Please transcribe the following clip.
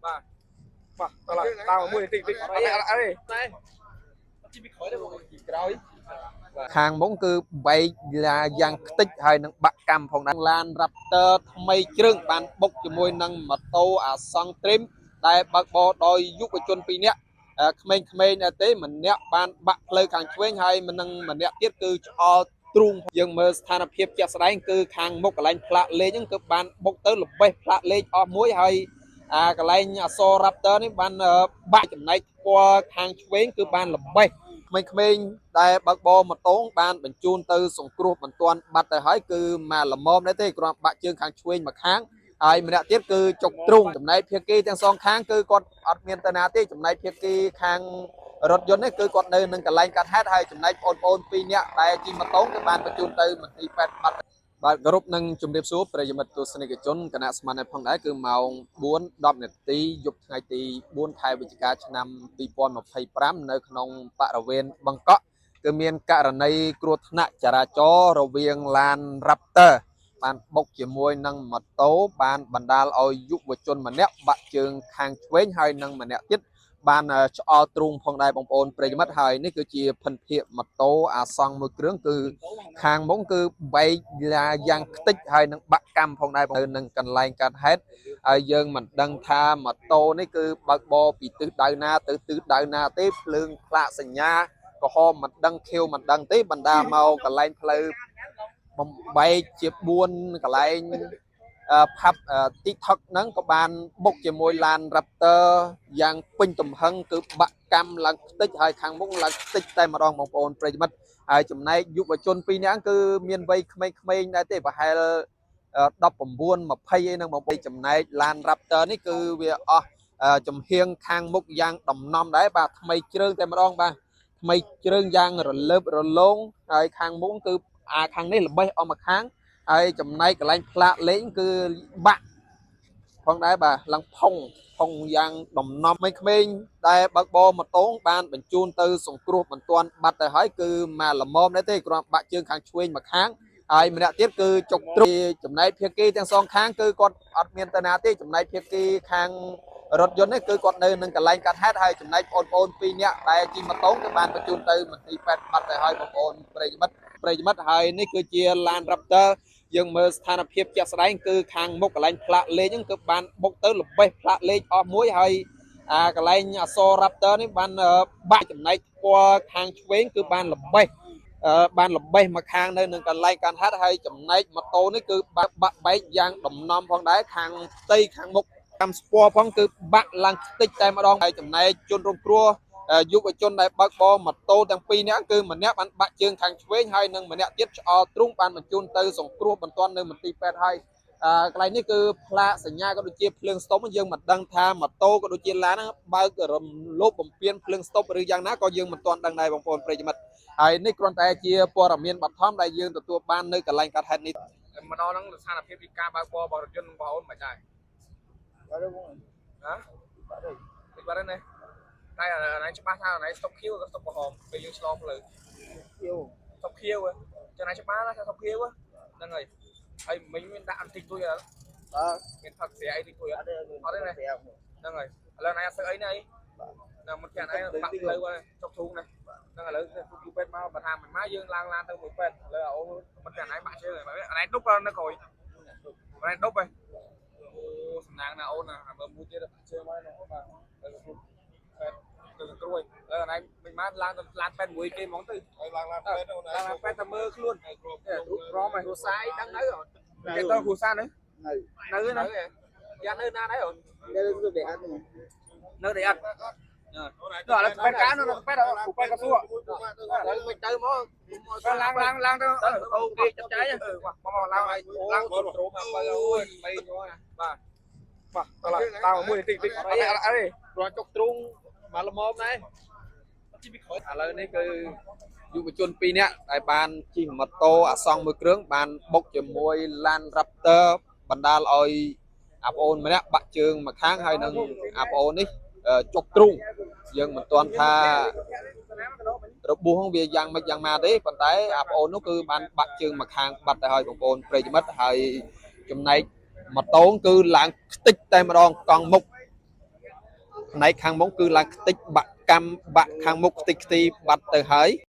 បាទបាទតោះតាមមួយតិចតិចអត់អី តែជីពីក្រោយទេបង ពីក្រោយ ខាងមុខគឺបែកឡាយ៉ាងខ្ទេចហើយនឹងបាក់កម្មផងដែរឡាន Raptor ថ្មីជ្រើងបានបុកជាមួយនឹងម៉ូតូអាសង់ទ្រីមដែលបើកបរដោយយុវជនពីរនាក់ក្មេងៗដែរទេម្នាក់បានបាក់ផ្លូវខាងឆ្វេងហើយម្នឹងម្នាក់ទៀតគឺឆ្អល់ទ្រូងយើងមើលស្ថានភាពជាក់ស្ដែងគឺខាងមុខកន្លែងផ្លាកលេខហ្នឹងគឺបានបុកទៅល្បេះផ្លាកលេខអស់មួយហើយអាកន្លែងអសរ Raptor នេះបានបាក់ចំណែកផ្ទាល់ខាងឆ្វេងគឺបានល្បេះ ក្មេងៗដែលបើកបរម៉ូតូបានបញ្ជូនទៅសង្គ្រោះបន្ទាន់បាត់ទៅហើយគឺមកល្មមដែរទេគ្រាន់បាក់ជើងខាងឆ្វេងមួយខាងហើយម្នាក់ទៀតគឺចុកទ្រូងចំណែកភាគីទាំងសងខាងគឺគាត់អត់មានទៅណាទេចំណែកភាគីខាងរថយន្តនេះគឺគាត់នៅនឹងកន្លែងកាត់ហេតុហើយចំណែកបងប្អូនពីរនាក់ដែលជិះម៉ូតូគឺបានបញ្ជូនទៅមន្ទីរពេទ្យបាត់បាទគោរពនឹងជម្រាបសួរប្រិយមិត្តទស្សនិកជនគណៈស្មាននេះផងដែរគឺម៉ោង4:10នាទីយប់ថ្ងៃទី4ខែវិច្ឆិកាឆ្នាំ2025នៅក្នុងបរិវេណបឹងកក់គឺមានករណីគ្រោះថ្នាក់ចរាចរណ៍រវាងឡាន Raptor បានបុកជាមួយនឹងម៉ូតូបានបណ្ដាលឲ្យយុវជនម្នាក់បាក់ជើងខាងឆ្វេងហើយនិងម្នាក់ទៀតបានឆ្អល់ទ្រូងផងដែរបងប្អូនប្រិយមិត្តហើយនេះគឺជាភិនភាគម៉ូតូអាសង់មួយគ្រឿងគឺ ខាងមុខគឺបែកឡាយ៉ាងខ្ទេចហើយនឹងបាក់កម្មផងដែរនៅនឹងកន្លែងកាត់ហេតុហើយយើងមិនដឹងថាម៉ូតូនេះគឺបើកបរពីទិសដៅណាទៅទិសដៅណាទេភ្លើងផ្លាកសញ្ញាក្រហមមិនដឹងខៀវមិនដឹងទេបណ្ដាមកកន្លែងផ្លូវបំបែកជា4កន្លែងផាប់ទីថឹកហ្នឹងក៏បានបុកជាមួយឡាន Raptor យ៉ាងពេញទំហឹងគឺបាក់កម្មឡើងខ្ទេចហើយខាងមុខឡើងខ្ទេចតែម្ដងបងប្អូនប្រិយមិត្ត ហើយចំណែកយុវជនពីរនាក់គឺមានវ័យក្មេងៗដែរទេប្រហែល19 20អីហ្នឹងបងប្អូនចំណែកឡាន Raptor នេះគឺវាអស់ចំហៀងខាងមុខយ៉ាងដំណំដែរបាទថ្មីជ្រើងតែម្ដងបាទថ្មីជ្រើងយ៉ាងរលើបរលោងហើយខាងមុខគឺអាខាងនេះល្បេះអស់មួយខាងហើយចំណែកកន្លែងផ្លាកលេខគឺបាក់ផងដែរបាទឡើងផុងផុងយ៉ាងដំណំក្មេងៗដែលបើកបរម៉ូតូបានបញ្ជូនទៅសង្គ្រោះបន្ទាន់បាត់ទៅហើយគឺមកល្មមដែរទេគ្រាន់បាក់ជើងខាងឆ្វេងមួយខាងហើយម្នាក់ទៀតគឺចុកទ្រូងចំណែកភាគីទាំងសងខាងគឺគាត់អត់មានទៅណាទេចំណែកភាគីខាងរថយន្តនេះគឺគាត់នៅនឹងកន្លែងកាត់ហេតុហើយចំណែកបងប្អូនពីរនាក់ដែលជិះម៉ូតូគឺបានបញ្ជូនទៅមន្ទីរពេទ្យបាត់ទៅហើយបងប្អូនប្រិយមិត្តប្រិយមិត្តហើយនេះគឺជាឡាន Raptor យើងមើលស្ថានភាពជាក់ស្ដែងគឺខាងមុខកន្លែងផ្លាកលេខហ្នឹងគឺបានបុកទៅល្បេះផ្លាកលេខអស់មួយហើយអាកន្លែងអសរ Raptor នេះបានបាក់ចំណែកផ្ទាល់ខាងឆ្វេងគឺបានល្បេះបានល្បេះមកខាងនៅនឹងកន្លែងកាន់ហាត់ហើយចំណែកម៉ូតូនេះគឺបាក់បាក់បែកយ៉ាងដំណំផងដែរខាងផ្ទៃខាងមុខតាមស្ពាល់ផងគឺបាក់ឡើងខ្ទេចតែម្ដងហើយចំណែកជនរងគ្រោះយុវជនដែលបើកបរម៉ូតូទាំងពីរនាក់គឺម្នាក់បានបាក់ជើងខាងឆ្វេងហើយនិងម្នាក់ទៀតឆ្អល់ទ្រូងបានបញ្ជូនទៅសង្គ្រោះបន្ទាន់នៅមន្ទីរពេទ្យហើយកន្លែងនេះគឺផ្លាកសញ្ញាក៏ដូចជាភ្លើងស្តុបយើងមិនដឹងថាម៉ូតូក៏ដូចជាឡានហ្នឹងបើករំលោភបំពានភ្លើងស្តុបឬយ៉ាងណាក៏យើងមិនទាន់ដឹងដែរបងប្អូនប្រិយមិត្តហើយនេះគ្រាន់តែជាព័ត៌មានបឋមដែលយើងទទួលបាននៅកន្លែងកាត់ហេតុនេះ មកដល់ហ្នឹងស្ថានភាពពីការបើកបររបស់រថយន្តបងប្អូនមិនដែរ បាទបង ណា បាទទេ តិចបាត់ហើយណាតែអានេះច្បាស់ថាអានេះស្តុបខៀវក៏ស្តុបក្រហមពេលយើងឆ្លងផ្លូវ ខៀវ ស្តុបខៀវចឹងណាច្បាស់ណាថាស្តុបខៀវហ្នឹងហើយហើយមិញមានដាក់អន្តិចទួយអត់ បាទ មានផឹកស្រាអីតិចទួយអត់ អត់ទេ អត់ទេណាហ្នឹងហើយឥឡូវណៃអត់សឹកអីណាអីហ្នឹងមិនចាក់ណៃបាក់ផ្លូវហើយចុកធូងណាហ្នឹងឥឡូវគូពេទ្យមកបើថាមិនមកយើងឡើងឡានទៅមួយពេទ្យឥឡូវអូមិនចាក់ណៃបាក់ជើងហើយអាណៃដប់នៅក្រោយអាណៃដប់ហើយអូសំណាងណាអូនណាមើលមួយទៀតបាក់ជើងមកហ្នឹងបាទទៅគូពេទ្យទៅក្រួយឥឡូវអាណៃមិនមកឡើងទៅឡានពេទ្យមួយគេហ្មងទៅ ឡើងឡើងពេទ្យអូន ឡើងឡានពេទ្យទៅមើលខ្លួនព្រមហើយ គ្រួសារអីដឹងនៅអត់ គេទៅគ្រួសារនៅ នៅ នៅណា យ៉ាងនៅណាដែរអូន នៅទៅដេអត់ នៅតែអត់ ឥឡូវពេទ្យកានៅពេទ្យគ្រូពេទ្យក៏សួរ ឥឡូវមិនទៅមក ឡើងឡើងឡើងទៅ អូគេចាត់ចែង មកមកឡើងឡើង ទ្រូង បើអូយមិនបាទបាទតោះតាមមួយតិចតិចអត់អី គ្រាន់ចុកទ្រូងមកល្មមដែរឥឡូវនេះគឺយុវជនពីរនាក់ដែលបានជិះម៉ូតូអាសង់មួយគ្រឿងបានបុកជាមួយឡាន Raptor បណ្ដាលឲ្យអាប្អូនម្នាក់បាក់ជើងមួយខាងហើយនឹងអាប្អូននេះចុកទ្រូងយើងមិនទាន់ថារបួសហ្នឹងវាយ៉ាងម៉េចយ៉ាងម៉ាទេប៉ុន្តែអាប្អូននោះគឺបានបាក់ជើងមួយខាងបាត់ទៅហើយបងប្អូនប្រិយមិត្តហើយចំណែក ម៉ូតូគឺឡើងខ្ទេចតែម្ដងកង់មុខផ្នែកខាងមុខគឺឡើងខ្ទេចបាក់កម្មបាក់ខាងមុខខ្ទេចខ្ទីបាត់ទៅហើយ។